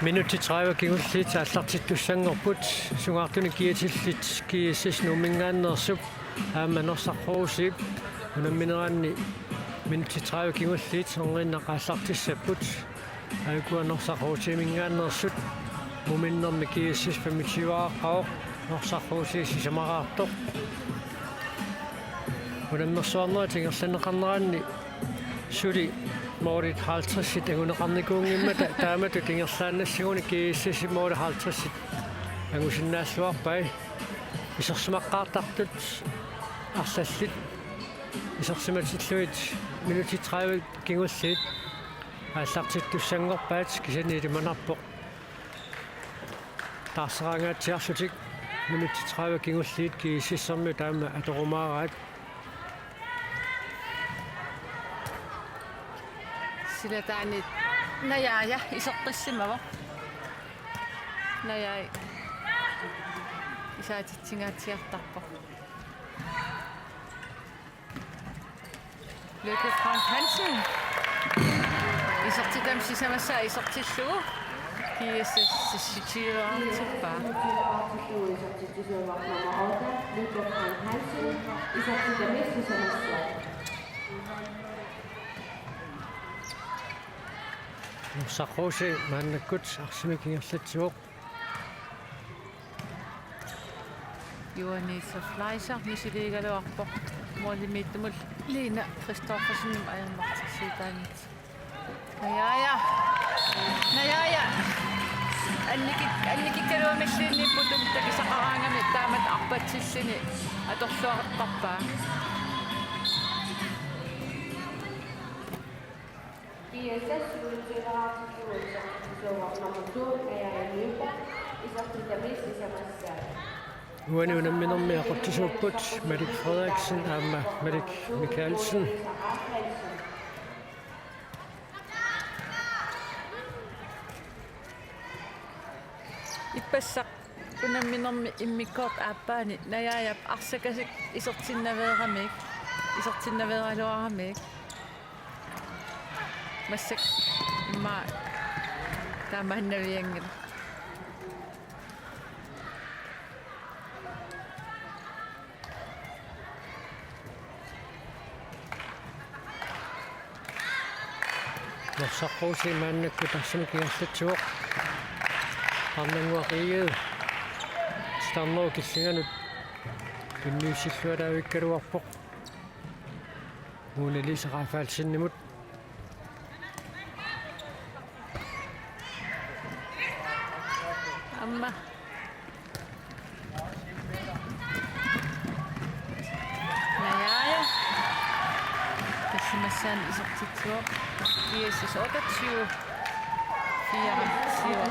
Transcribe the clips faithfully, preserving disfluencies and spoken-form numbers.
Minutsit tredive kingulliit aallartittussanngorput, sungaartunik kiatillit G S S Nuumminngaanneersup aamma Norsaq H C-p unammineranni minutsit tredive kingulliit orniginnaq aallartissapput. Aajukua Norsaq H C-minngaanneersut muminnermi G S S femogtyve-aaqqavoq, Norsaq H C sisamaraartoq. Unammersuarnerit ingerlanneqarneranni suli målit halvtredsit anguneqarnikuunngimmata taamatut ingerlaannassaguni G S S-ip målit halvtredsit angusinnaalluarpai. Isersimaqqaartartut arlallit isersimatillugit minutsit tredive kingulliit aallartittussanngorpaat, kisianni ilimanarpoq taarseraangaatsiarlutik minutsit tredive kingulliit G S S-ermiut aamma atorumaaraat. Silataani Najaaja isertissimavoq. Najaaja isaatitsingaatsiartarpoq. Lykke Frank Hansen. Isertitami sisamassaa isertillugu G S S seksogtyve-artippaa. Lykke Frank Hansen. Isertitami sisamassaa. Norsaq H C maannakkut arsamik ingerlatsivoq. Juanita Fleischer misiliigaluarpoq, målimiittumut Lina Christoffersenimut ajornartorsiutaanngitsoq. Najaaja. Najaaja. Annikik-, annikikkaluamilluunniit putuk takusaqaraangami taamatut arpatsilluni atorluartarpaa. G S S syvogtyve-aaqqavoq, nummer to, Najaaja Nyberg, isertitami sisamassaa. Uani unamminermi aqutsisuupput Malik Frederiksen aamma Malik Mikaelsen. Ippassaq unamminermi immikkoortoq aappaani Najaajap arsakasik isertinnaveeramiuk, isertinnaveeraluaramiuk. Massakkut immaqa taamaannavianngilaq. Norsaq H C maannakkut arsamik ingerlatsivoq. Arnannguaq Egede titarnerup killinganut tunniussilluaraavikkaluarpoq Mona Lise Rafaelsenimut. Aamma Najaaja. Tassa massaani isertitsivoq. G S S otteogtyve, fireogtyve.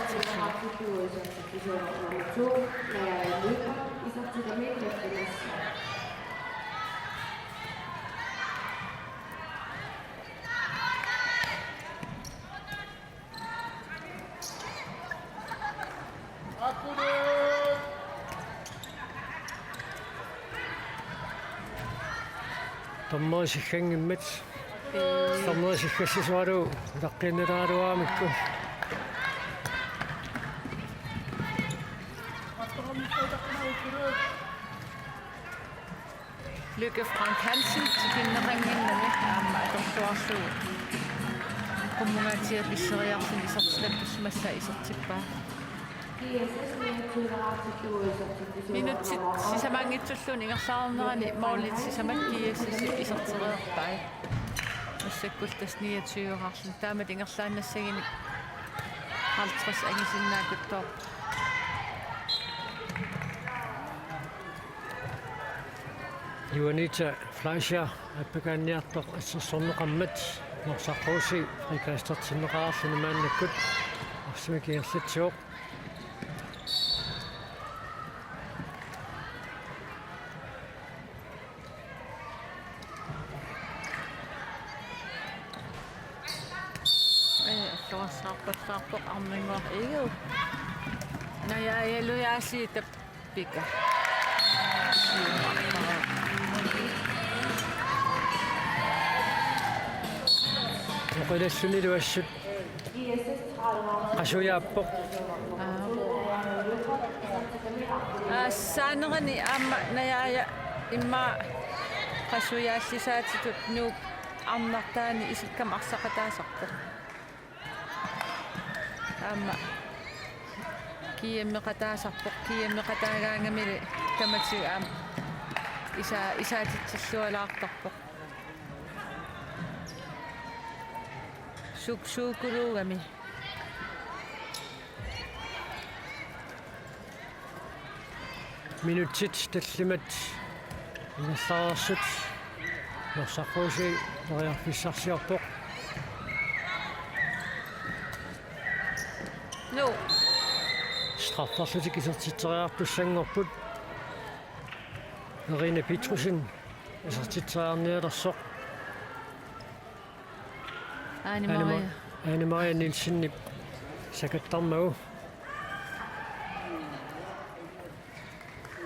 Dommeri sikkanngimmat. Dommeri sikkassisualu utaqqiinnaraluaramikku. Lykke Frank Hansen tikinneqannginnami aamma atorluarlugu. Qummungaatsiaq pisseriarluni isertitami tassa massakkut isertippaa. Minutsit sisamaanngitsulluunniit ingerlareernerani målit sisamat G S S-ip isertereerpai. Massakkut tassa niogtyve-raarluni. Taamatut ingerlaannassaginik halvtreds angusinnaakkuttoorput. Juanita Fleischer appakaanniartoq assersorneqarmat Norsaq H C frikastinneqarluni maannakkut arsamik ingerlatsivoq. Ee, alluarsaarpallaarpoq Arnannguaq Egede. Najaaja Lujaasiitap pika. Oqilallunilu assut Qasujaappoq. Aa. Aa, saanerani aamma Najaaja immaqa qasujaallisaatitut Nuup arnartaani isikkama arsaqataasarpoq. Aamma kiammeqataasarpoq, kiammeqataagaangamili tamatigut aamma isa-, isaatitsillualaartarpoq. Suk-, suukuluugami. Minutsit tallimat ingerlareersut Norsaq H C periarfissarsiorpoq. Nu. Strafferlutik isertitseriartussanngorput. Irina Petrussen isertitseriarnialersoq. Ane Maria. Ane Ma-, Ane Maria Nielsenip sakattarmagu.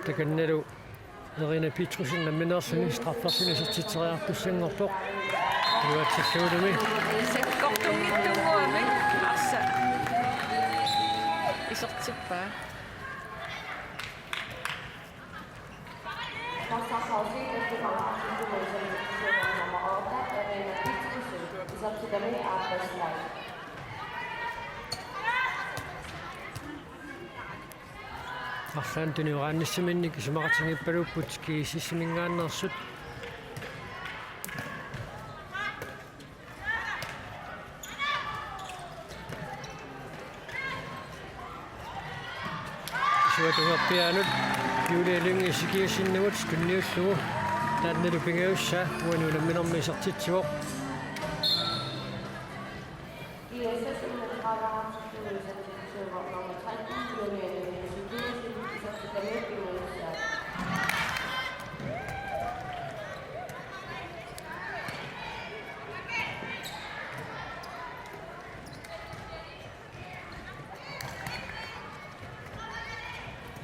Takannalu Irina Petrussen nammineerluni strafferluni isertitseriartussanngorpoq. Iluatsilluunumi. Sakkortunngitsunnguamik arsaq isertippaa. Arlaannik tunioraannissaminnik isumaqatigiippaluupput GSS-iminngaanneersut. Isuatungerpiaanut Julie Lynge Ezekiassenimut tunniullugu taannalu pingajussaa uani unamminermi isertitsivoq.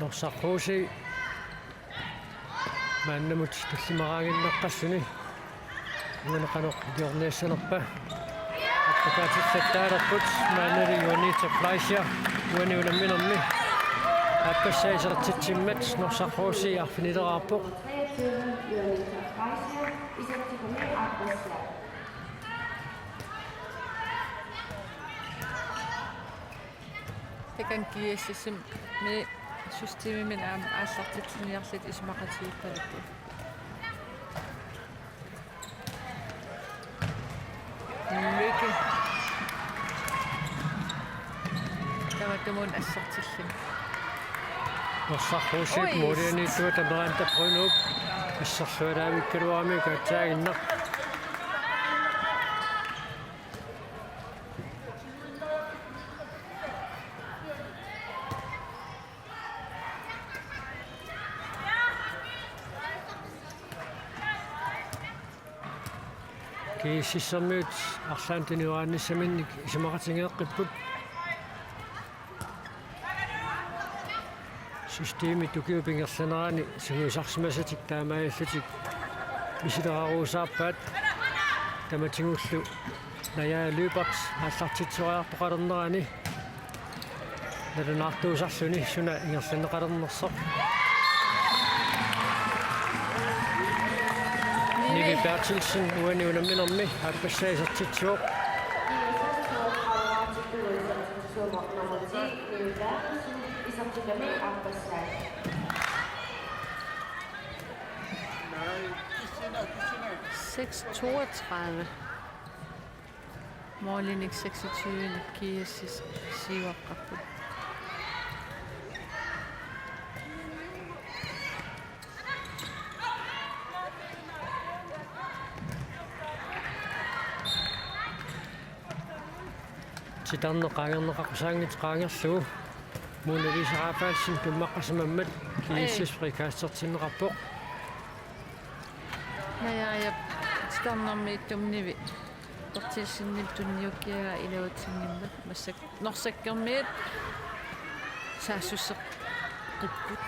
Norsaq H C maannamut tallimaraannginnaqqalluni. Uani qanoq iliorniassanerpa. Appakaatillattaalerput maannali Juanita Fleischer uani unamminermi. Aappassaa isertitsimmat Norsaq H C arfinileraarpoq. Takanna GSS-imi systemimik aamma aallartitsiniarlutik isumaqatigiippalupput. Lykke. Tamatumuuna assertilluni. Norsaq H C-p Oj. Målianiittuata Miranda Brynhoup assersualaavikkaluarami kaatsaaginnaq. GSS-ermiut arlaannik tunioraannissaminnik isumaqatigeeqqipput. Systemip tukiup ingerlanerani sungiusarsimasatik taamaalillutik misileraruusaarpaat, tamatigullu Naja Lyberth aallartitsisoriartoqalernerani nalunaartuusarluni suna ingerlanneqalernersoq. Nivi Berthelsen uani unamminermi aappassaa isertitsivoq. Seks toogtredive. Målinik seksogtyve, GSS syvogtredive. Titarneq qaangerneqaqusaanngitsoq qaangerlugu Mona Lisa Rafaelsen tummaqqasimammat GSS frikastertinneqarpoq. Najaajap titarnermiittumik Nivi Berthelsenip tunniukkiagaa iluatsinngimmat massakkut Norsakkermiut saassusseqqipput.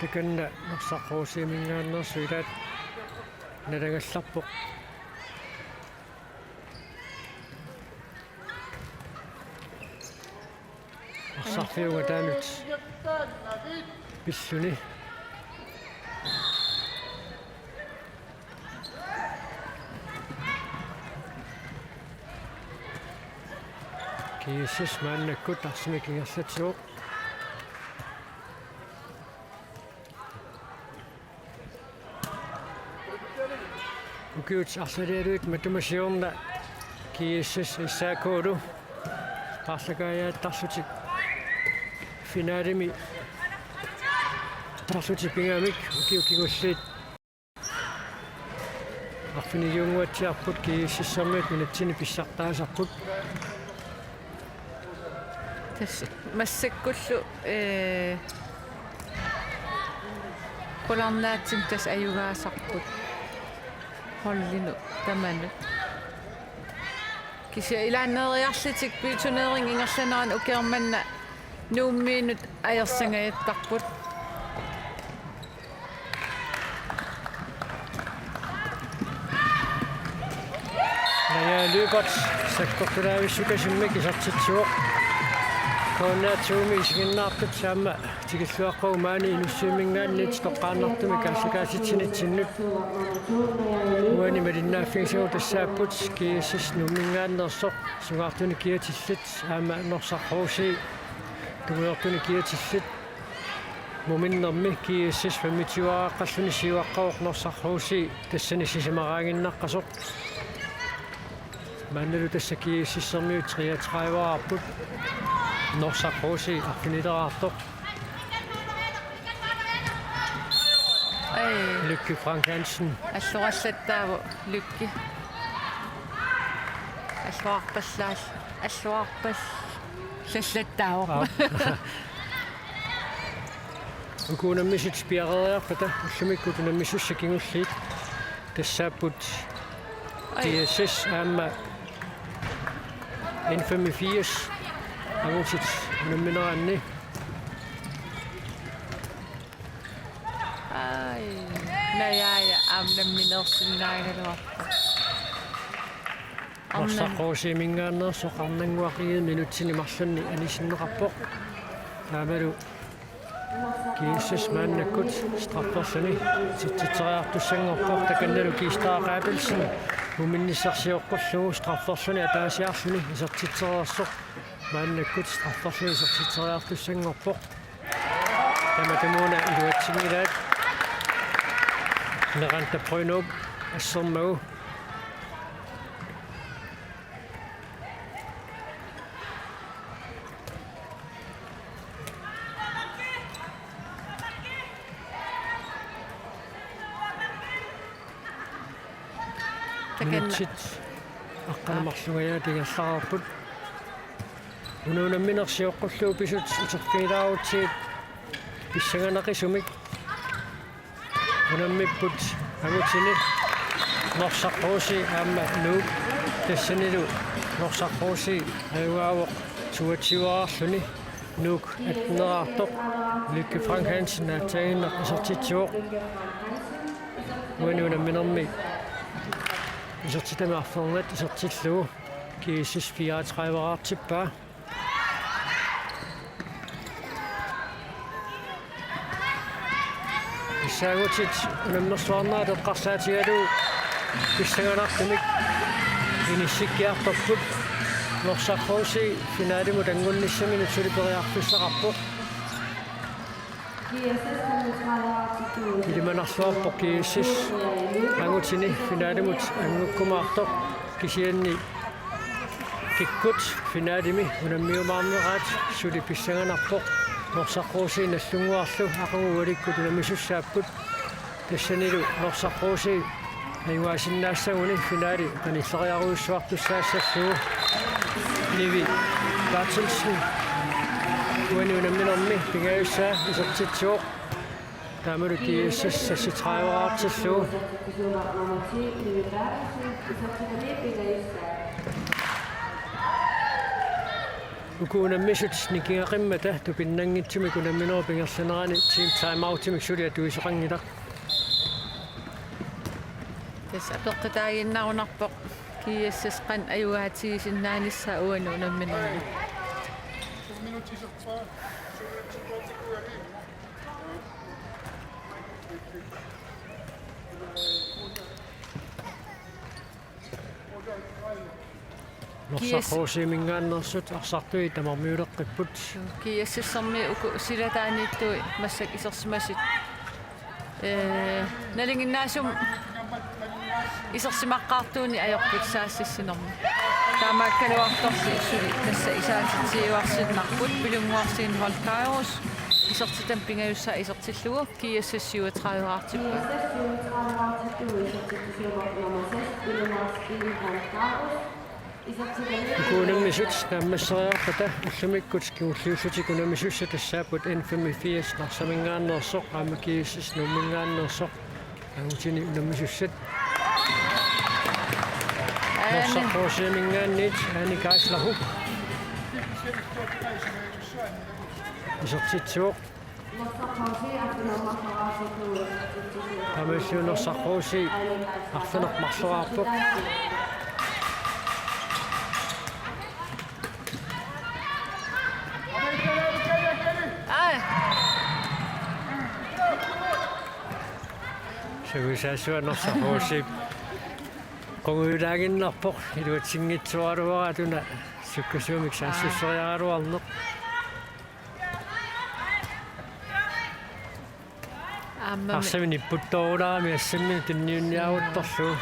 Takanna Norsaq H C-minngaanneersoq ilaat nalagallarpoq. Sarfiunga taanut pilluni. G S S maannakkut arsamik ingerlatsivoq. Ukiut arlalialuit matuma siorna G S S S A K-lu paarlakaajaattarlutik finalemi tarlutik pigamik ukiut kingulliit arfiniliunnguatsiarput G S S-ermiut nunatsinni pissartaasarput. Tassa massakkullu, ee, qularnaatsumik tassa ajugaasarput hollinut tamanut. Kisianni ilaanneeriarlutik B-turnering ingerlanerani ukioq manna Nuummiinut ajorsangajattarput. Naja Lyberth sakkortulaavissukasimmik isertitsivoq. K N R to-mi isiginnaartut aamma tikilluaqqagu maani Inussivimminngaanniit toqqaannartumik aallakaatitsinitsinnut. Uani malinnaaffigisagut tassaapput G S S Nuumminngaanneersoq, Sungaartuni Kiatillit aamma Norsaq H C Tungujortuni Kiatillit. Muminnermi G S S femogtyve-aaqqalluni siuaqqavoq Norsaq H C tassani sisamaraannginnaqqasoq. Maannalu tassa G S S-ermiut treogtredive-aarput. Norsaq H C arfinileraartoq. Ai. Lykke Frank Hansen. Allorallattaavoq Lykke. Alloarpallaal-, alloarpallallattaavoq. Aap. Uku unammisut piareeriarpata ullumikkut unammisussat kingulliit tassaapput Ai. G S S aamma N femogfirs angutit unammineranni. Ai, najaaja aamma nammineersinnaagaluarpoq. Norsaq H C-minngaanneersoq arnannguaq I G minutsini marlunni anisinneqarpoq. Taamalu G S S maannakkut strafferluni isertitseriartussanngorpoq, takannalu Kiistaa Abelsen muminnissaq sioqqullugu strafferluni ataasiarluni isertitsereersoq. Maannakkut strafferluni isertitseriartussanngorpoq. Tamatumuuna iluatsinngilaat. Neranta Brønop assermagu. Takanna. Minutsit aqqaneq-marlungajaat ingerlareerput. Una unammineq sioqqullugu pisut uterfigilaarutsigit pissanganaqisumik. Unammipput angutini Norsaq H C aamma Nuuk, tassanilu Norsaq H C ajugaavoq toogtyve-aarluni. Nuuk atteneraartoq, Lykke Frank Hansen aatsaannguaq isertitsivoq. Uani unamminermi isertitami arfernat isertillugu G S S fireogtredive-aartippaa. Pissaagutit unammersuarnerat eqqarsaatigalugu pissanganartumik inissikkiartorput. Norsaq H C finalimut anngunnissaminut suli periarfissaqarpoq. Ilimanarluarpoq G S S angutini finalimut anngukkumaartoq, kisianni kikkut finalimi unammiumaarneraat suli pissanganarpoq. Norsaq H C nallunnguarlu aqagu ualikkut unammisussaapput. Tassanilu Norsaq H C ajugaasinnaassaguni finali qanilleriarujussuartussaassallugu. Nivi Berthelsen uani unamminermi pingajussaa isertitsivoq. Taamalu G S S seksogtredive-aartillugu. Uku unammisut nikingaqimmata tupinnanngitsumik unamminerup ingerlanerani team timeoutimik suli atuisoqanngilaq. Tassa apeqqutaaginnarunarpoq G S S qanoq ajugaatigisinnaanissaq uani unamminermi. Norsaq H C-minngaanneersut arsartui tamarmiuleqqipput. G S S-ermi uku silataaniittui massakkut isersimasut. Ee, nalinginnaasumik isersimaqqaartuuneq ajorput saassussinermi. Taamaakkaluartorli suli tassa isaatitsiuarsinnarput Pilunnguaq Steenholdt Kairos isertitami pingajussaa isertillugu G S S syvogtredive-raartipput. Uku unammisut naammasseriarpata ullumikkut kingulliullutik unammisussaat tassaapput N femogfirs Narsaminngaanneersoq aamma G S S Nuumminngaanneersoq angutini unammisussat. Aani. Norsaq H C-minngaanniit Aani Geisler Huch. Isertitsivoq. Taamaalilluni Norsaq H C arfineq-marloraarpoq. Ai. Sumisassua Norsaq H C-p qungujulaaginnarpoq, iluatsinngitsoorluaraat una sukkasuumik saassusseriaraluarneq. Aammami. Arsamik nipputtoorulaarami assammik tunniunniaruttorlugu.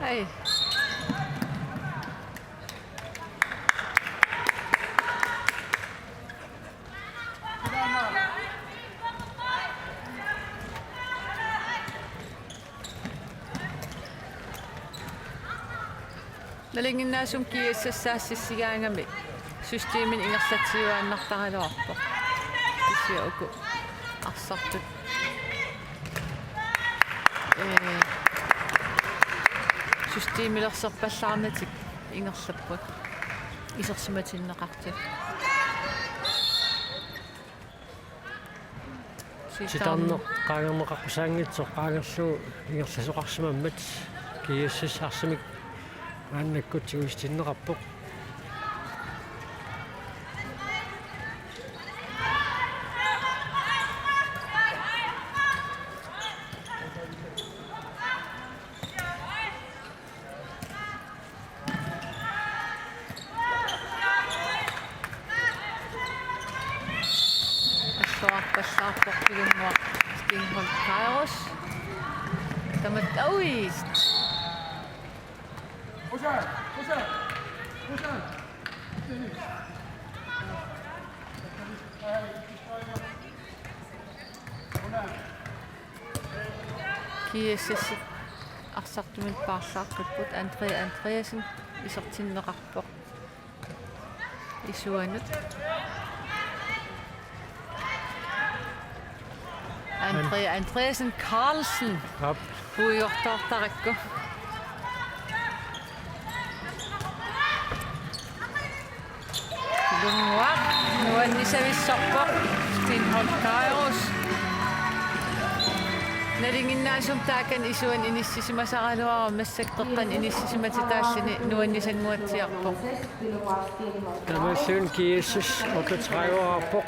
Ai. Nalinginnaasumik G S S saassussigaangami systemini ingerlatsiuaannartaraluarpoq. Kisianni uku arsartut, ee, systemilersorpallaarnatik ingerlapput. Isersimatinneqartut. Titarneq qaangerneqaqqusaanngitsoq qaangerlugu ingerlasoqarsimammat G S S arsamik maannakkut tigusitinneqarpoq. Assuarpallaarpoq Pilunnguaq Steenholdt Kairos. Tamatta, ui! G S S arsartumik paarlaaqqipput, Andrea Andreasen isertinneqarpoq isuanut. Andrea Andreasen Carlsen. Aap. Puigortoortarakku. Pilunnguaq nuannisavissorpoq. Steenholdt Kairos. Nalinginnaasumik taakani isuani inissisimasaraluarami, massakkut qeqqani inissisimatitaalluni nuannisannguatsiarpoq. Taamaalilluni G S S otteogtredive-raarpoq.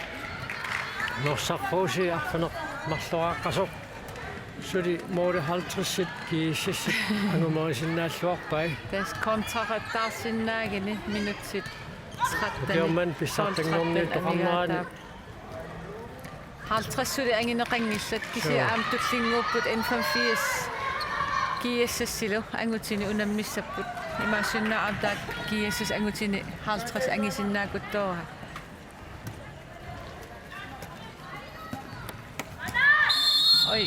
Norsaq H C arfineq-marloraaqqasoq. Suli måli halvtredsit G S S-it angumerisinnaalluarpai. Tassa kontrartaarsinnaaguni minutsit tretten. Ukiormanna pissartanngorniuttoqarnerani. Halvtreds suli angineqanngillat, kisianni aamma tullinnguupput N femogfirs G S S-ilu angutini unammissapput. Imaassinnaavoq aamma taakku G S S angutini halvtreds angisinnaakuttoorput. Oj.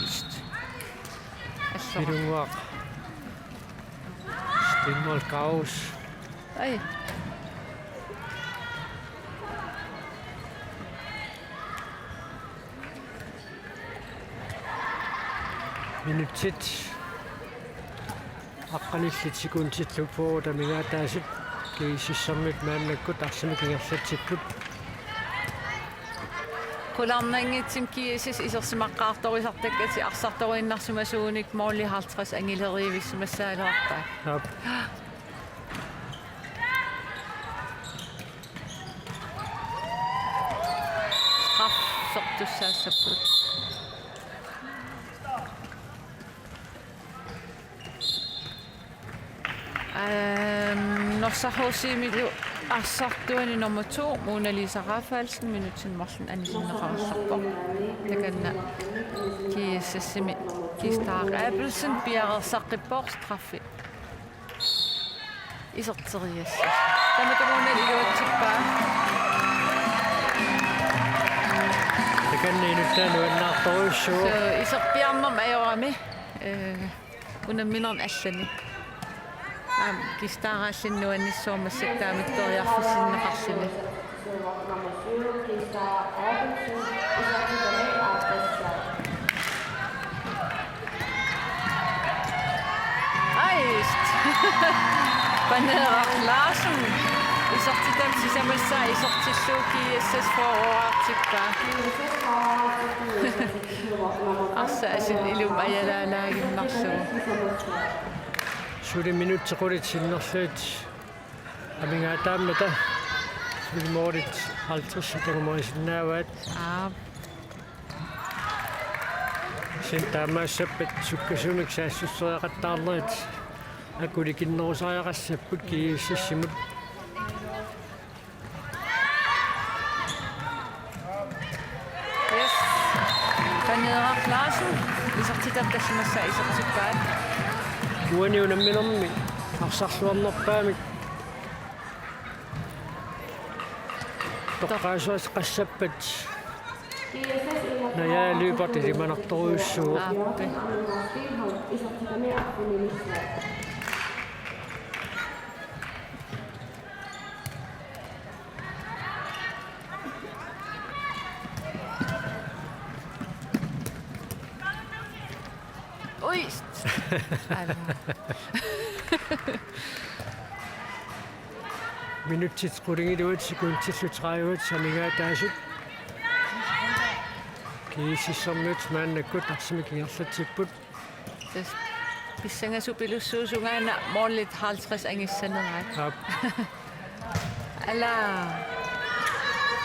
Pilunnguaq. Steenholdt Kairos. Oj. Minutsit aqqanillit sekundit fyrre amigaataasut G S S-ermiut maannakkut arsamik ingerlatsipput. Qularnanngitsumik G S S isersimaqqaartorisartakkatik arsartoriinnarsimasuunik måli halvtreds angileriivissimassagaluarpaat. Aap. Sortussaassapput. Ehm, Norsaq H C-milu arsartuani nummer to, Mona Lisa Rafaelsen, minutsinik marlunnik anisinneqarallarpoq. Takanna GSS-imi Kista Abelsen piareersaqqippoq straffi. Iserteriassaq. Tamatumuuna iluatsippaa. Takanna inuttaa nuannaartorujussuuvoq. Suu, iserpiarnermik ajorami. Eh, unamminernik allani. Aamma Kista Abelsen nuannissuarmik massakkut taamatut periarfissinneqarluni. Aajuku. Paneeraq Larsen. Isertitami sisamassaa isertillugu GSS-ertippaa. Arsaq aasiit ilumut ajalaalaaginnarlugu. Suli minutsit qulit sinnerlugit amigaataammata suli målit halvtreds tangumerisinnaavaat. Aap. Kisianni taamaassappat sukkasuumik saassusseriaqattaarnerit akulikinnerusariaqassapput GSS-imut. Yes. Paneeraq Larsen. Isertitami tallimassaa isertippaat. Uani unamminermi arsarluarnerpaamik toqqaasuassaqassappat Naja Lyberth ilimanartorujussuuvoq. Aappi. Ui. Aamma. Minutsit qulingiluat sekuntillu tredive amigaataasut. GSS-ermiut maannakkut arsamik ingerlatsipput. Tassa pissangasupilussuusungaana målit halvtreds angissaneraat. Aap. Ala.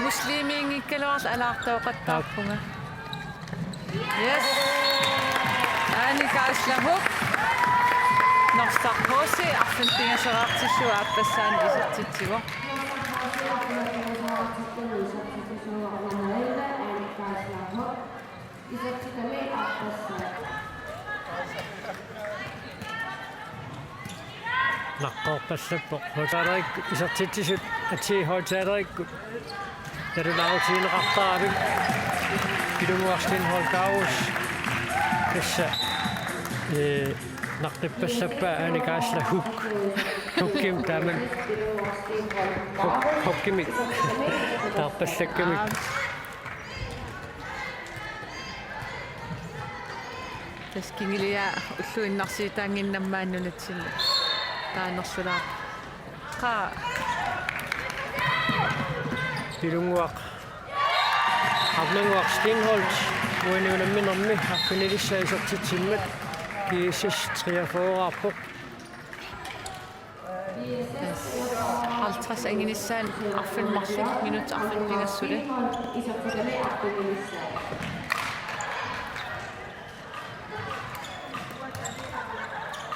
Muslimiinngikkaluarlugu alaartooqattaarpunga. Yes. Aani Kaasla Huuk. Norsaq H C arfineq-pingasoraartillugu aappassaani isertitsivoq. Naqqiorpallappoq. Højtalerikkut isertitsisut atii højtalerikkut. Nalunaarutigineqartaravit. Pilunnguaq Steenholdt Gauss. Tassa, eh, naqqippallappaa Aani Kaasla Huuk. Huukimik taamani. Huuk-, Huukimik. Taarpallakkamik. Tassa kingulliit ulluinnarsiutaannginnami maani nunatsinni taanersulaarpoq. Qaa. Pilunnguaq. Arnannguaq Steenholdt uani unamminermi arfinilissaa isertitsimmat GSS treogfyrrearpoq. Halvtreds anginissaanut arfineq-marluk minutsit arfineq-pingasut suli.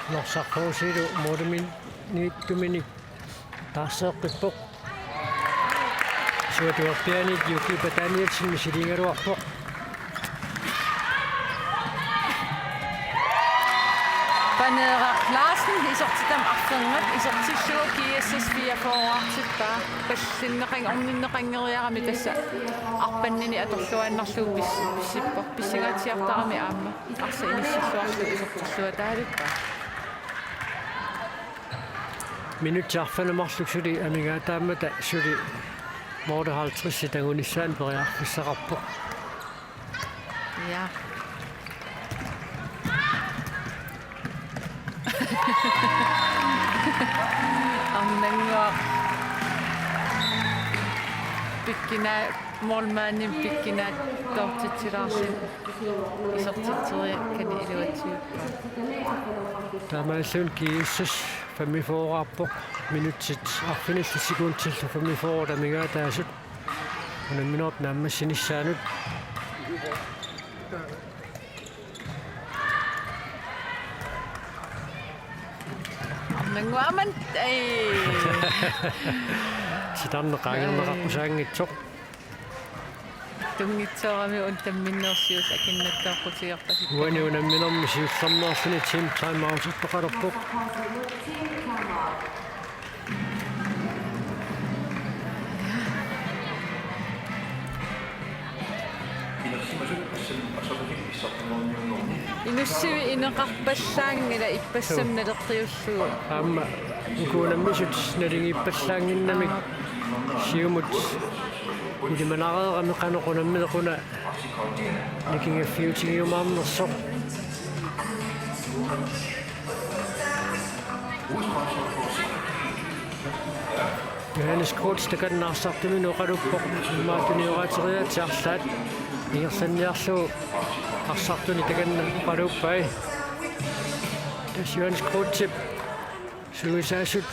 Norsaq H C-lu målimiittuminik taarseeqqippoq. Isuatigut pianik Juki Patanielsen misiliigaluarpoq. Paneeraq Larsen isertitami arfernat isertillugu GSS fireogfyrreartippaa. Pallinneqan-, orninneqanngeriarami tassa arpannini atorluaannarlugu pis-, pissippoq. Pissangaatsiartarami aamma. Arsaq inissilluarlugu isertilluataaluppaa. Minutsit arfineq-marluk suli amigaataammata suli måli halvtreds tangunissaanut periarfissaqarpoq. Ja. Arnannguaq. Pikkunaa-, målmandimik pikkunaatsoortitsilaarluni isertitseriakkani iluatsippaa. Taamaalilluni GSS femogfyrrearpoq, minutsit arfinillit sekuntillu femogfyrre amigaataasut. Unamminerup naammassinissaanut. Arnannguamik, ai. Sitarneq qaangerneqaqqusaanngitsoq. Tunngitsoorami unamminersiut akinnattoorutigeqqasippagu. Uani unamminermi siullermeerluni team timeout-ertoqalerpoq. Inussivik ineqarpallaanngilaq ippassaq naleqqiullugu. Aamma uku unammisut naligiippallaannginnamik siumut ilimanareerami qanoq unammineq una nikingaffiutigiumaarnersoq. Johannes Groth takanna arsartuminut oqaluppoq, immaqa tunioraateriaatsit arlaat ingerlanniarlugu arsartuni takanna oqaluuppai. Tassa Johannes Grothip sungiusaasut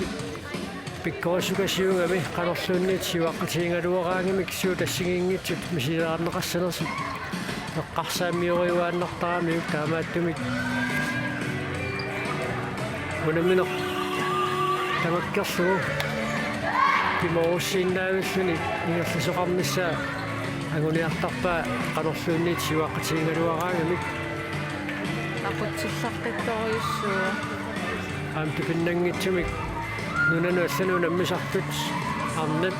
pikkorissukasiugami qanorluunniit siuaqqatigigaluaraangamik suut assigiinngitsut misilaarneqassanersut eqqarsaammioriuaannartaramiuk, taamaattumik unammineq tamakkerlugu pimoorussiinnaavilluni ingerlasoqarnissaa anguniartarpaa qanorluunniit siuaqqatigigaluaraangamik. Aqutsillaqqittorujussuuvoq. Aamma tupinnanngitsumik nunanut allanut unammisartut arnat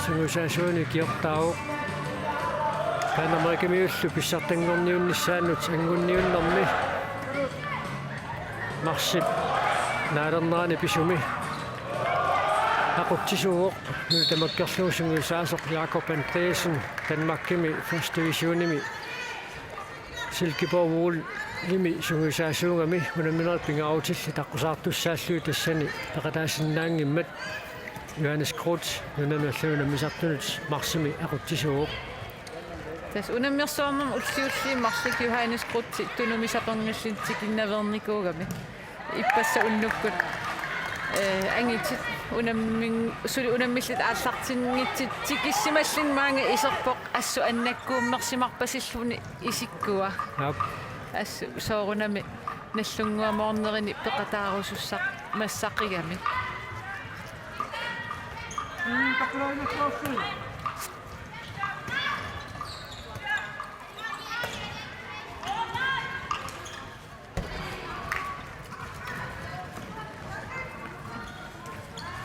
sungiusaasuanut ikiortaavoq. Panamerikamiullu pissartanngorniunnissaanut angunniunnermi marsip naalernerani pisumi aqutsisuuvoq, nuna tamakkerlugu sungiusaasoq Jakob Andreasen Danmarkimi første divisionimi Silkeborg Volimi sungiusaasuugami unamminerit pingaarutillit aqqusaartussaallugit tassani peqataasinnaanngimmat. Johannes Groth nunanut allanut unammisartunut marsimi aqutsisuuvoq. Tassa unammersuarnermi ullut siulliit marluk Johannes Groth tunumi saperngilluni tikinnaveernikuugami. Ippassaq unnukkut, eh, angutit unammin-, suli unammillit aallartinngitsut tikissimalluni maanga iserpoq assut annakkuummersimarpasilluni isikkua. Aap. Assut soorunami nallunnguamoornerini peqataarusussaq massaqigami.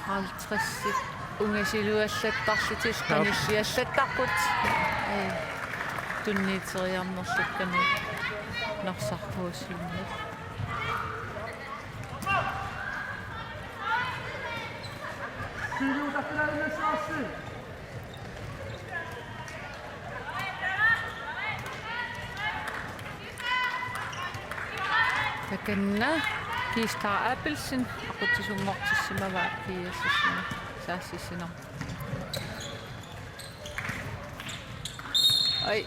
Halvtredsit ungasiluallattarlutik. Aap. Qanilliallattarput. Ai. Tunniuteriarnerlukkami Norsaq H C-miut. Takanna Kiistaa Abelsen aqutsisunngortissimavaa G S S-imi saassussinermi. Ai.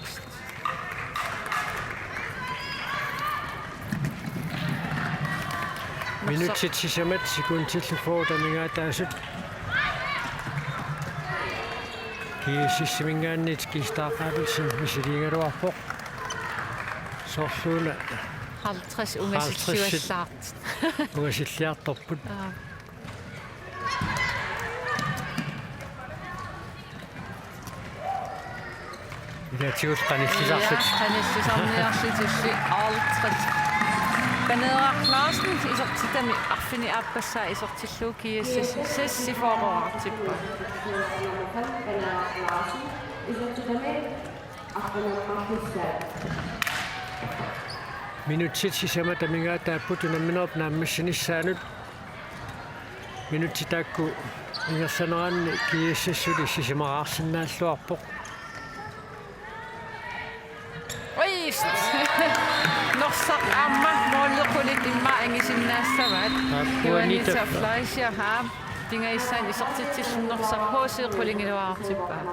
Minutsit sisamat sekundillu fyrre amigaataasut. G S S-iminngaanniit Kiistaa Abelsen misiliigaluarpoq. Soorluuna halvtreds ungasilluallaartut. Halvtredsit ungasilliartorput. Aap. Ilaatigut qanillisarlutik. Ja, qanillisarniarlutillu halvtreds. Paneeraq Larsen isertitami arfineq-aappassaa isertillugu G S S seksogfyrreqartippaa. Minutsit sisamat amigaataapput unamminerup naammassinissaanut. Minutsit taakku ingerlaneranni G S S-uli sisimaraarsinnaalluarpoq. Oi! Norsaq aamma måli qulit immaqa angisinnaassavaat. Aap, Juanita Juanita Fleischer, aap, pingajussaanik isertitsillugu Norsaq H C qulingiluaartippaa.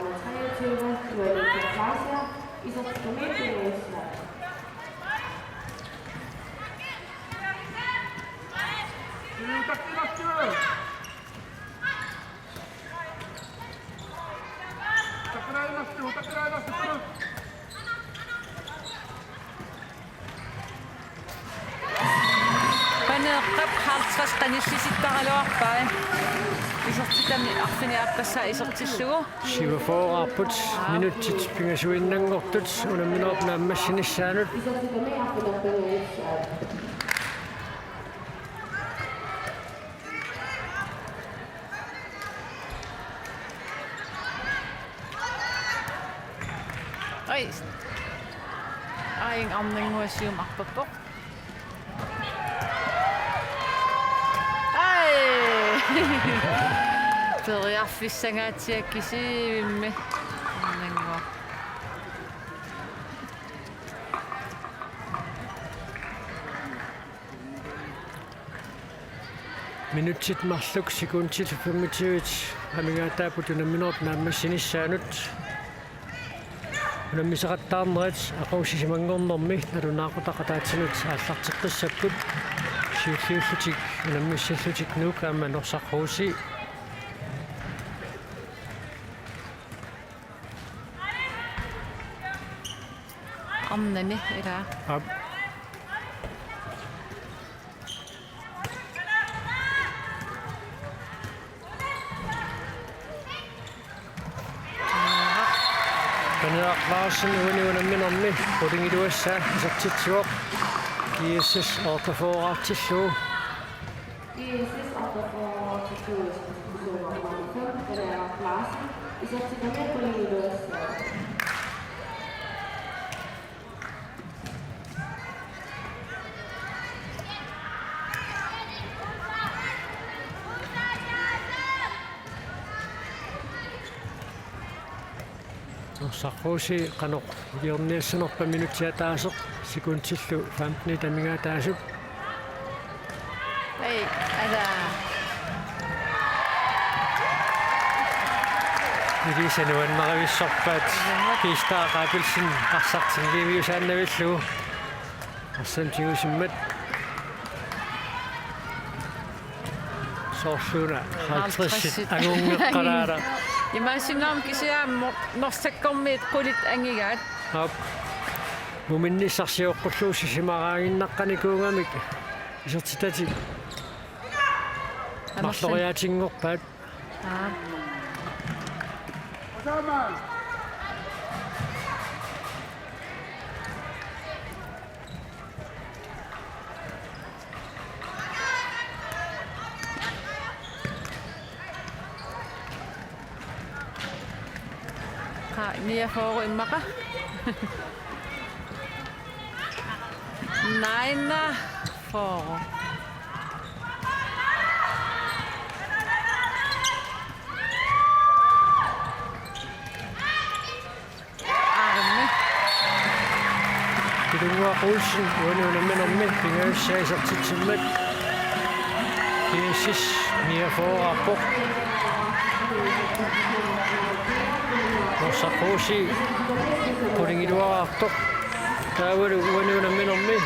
Anillisittaraluarpai. Isertitami arfineq-aappassaa isertillugu. Syvogfyrreqarput minutsit pingasuinnanngortut unamminerup naammassinissaanut. Ai. Ai, arnannguaq siumut arpappoq. Ai. Periarfissangaatsiaq kisiat. Arnannguaq. Minutsit marluk sekundit femogtyve amigaataapput unamminerup naammassinissaanut. Unammisaqattaarnerit aqagusisimanngornermi nalunaaqutaq ataatsinut aallarteqqissapput. Siulliullutik unammissallutik Nuuk aamma Norsaq H C. Arnani, ilaa. Aap. Paneeraq Larsen uani unamminermi qulingiluassaa isertitsivoq. G S S otteogfyrreqartillugu. Norsaq H C qanoq hjørnersinerpa minutsit ataaseq sekundillu femtenit amigaataasut. Ei, ala. Ilisa nuannarivissorpaat Kista Gabrielsen arsartinniviusaannavillugu. Arsaq tigusimmat. Soorluuna halvtredsit angunngeqqalaarput. Imaassinnaavoq kisianni mo-, Norsakkormiut qulit angigaat. Aap. Muminnissaq sioqqullugu sisimaraannginnaqqanikuugamik isertitatik. Amerlan. Marloriaatinngorpaat. Aap. Qa-, niogfyrre immaqa. Niogfyrre. Arne. Pilunnguaq Olsen uani unamminermi pingajussaa isertitsimmat. G S S niogfyrreqarpoq. Norsaq H C qulingiluaraartoq. Taavalu uani unamminermi.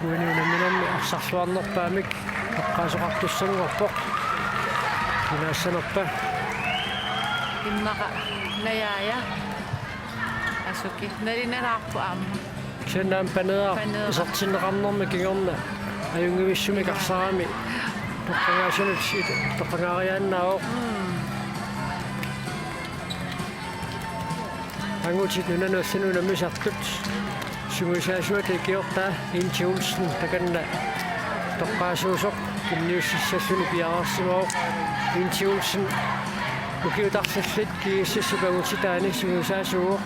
Uani unamminermi arsarluarnerpaamik toqqaasoqartussanngorpoq. Kinaassanerpa? Immaqa Najaaja. Asuki. Nalunalaarpoq aamma. Kisianni aamma Paneeraq. Paneeraq. Isertinneqarnermi kingorna. Ajunngivissumik arsarami. Toqqagaasunut it-, toqqagaariaannaavoq. Mm. Angutit nunanut allanut unammisartut. Sungiusaasuata ikiortaa Inti Olsen takanna toqqaasuusoq kinniussissalluni piareersimavoq. Inti Olsen ukiut arlallit G S S-ip angutitaani sungiusaasuuvoq.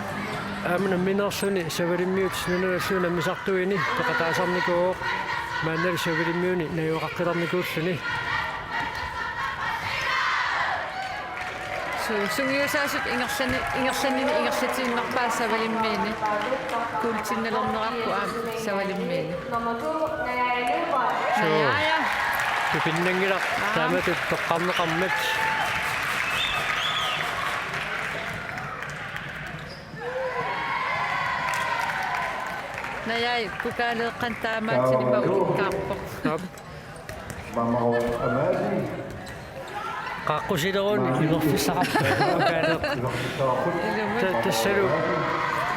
Aamma nammineerluni Savalimmiut nunanut allanut unammisartuini peqataasarnikuuvoq. Maannalu Savalimmiuni najugaqaqqitarnikuulluni. Su-, sungiusaasut ingerlani-, ingerlanini ingerlatiinnarpaat Savalimmiini. Kuultinnalernerarput aamma Savalimmiini. Suu. Najaaja. Tupinnanngilaq. Aap. Taamatut toqqarneqarmat. Najaaja pokaaleeqqani taamaattumik ulikkaarpoq. Aap. Mammut Amalie. Qaaqqusilerunik imerfissaqarpoq. Imerfissaqarpoq. Ta-, tassalu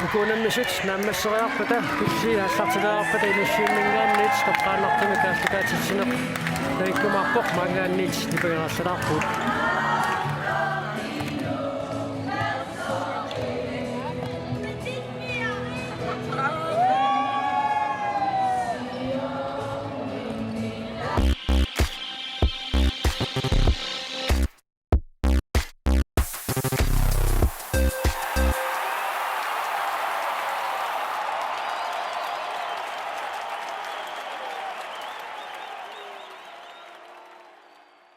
Uku unammisut naammasseriarpata, pilli aallartilaarpata, Inussiunninngaanniit toqqaannartumik aallakaatitsineq nagikkumaarpoq, maanngaanniit nipangerallalaarpugut.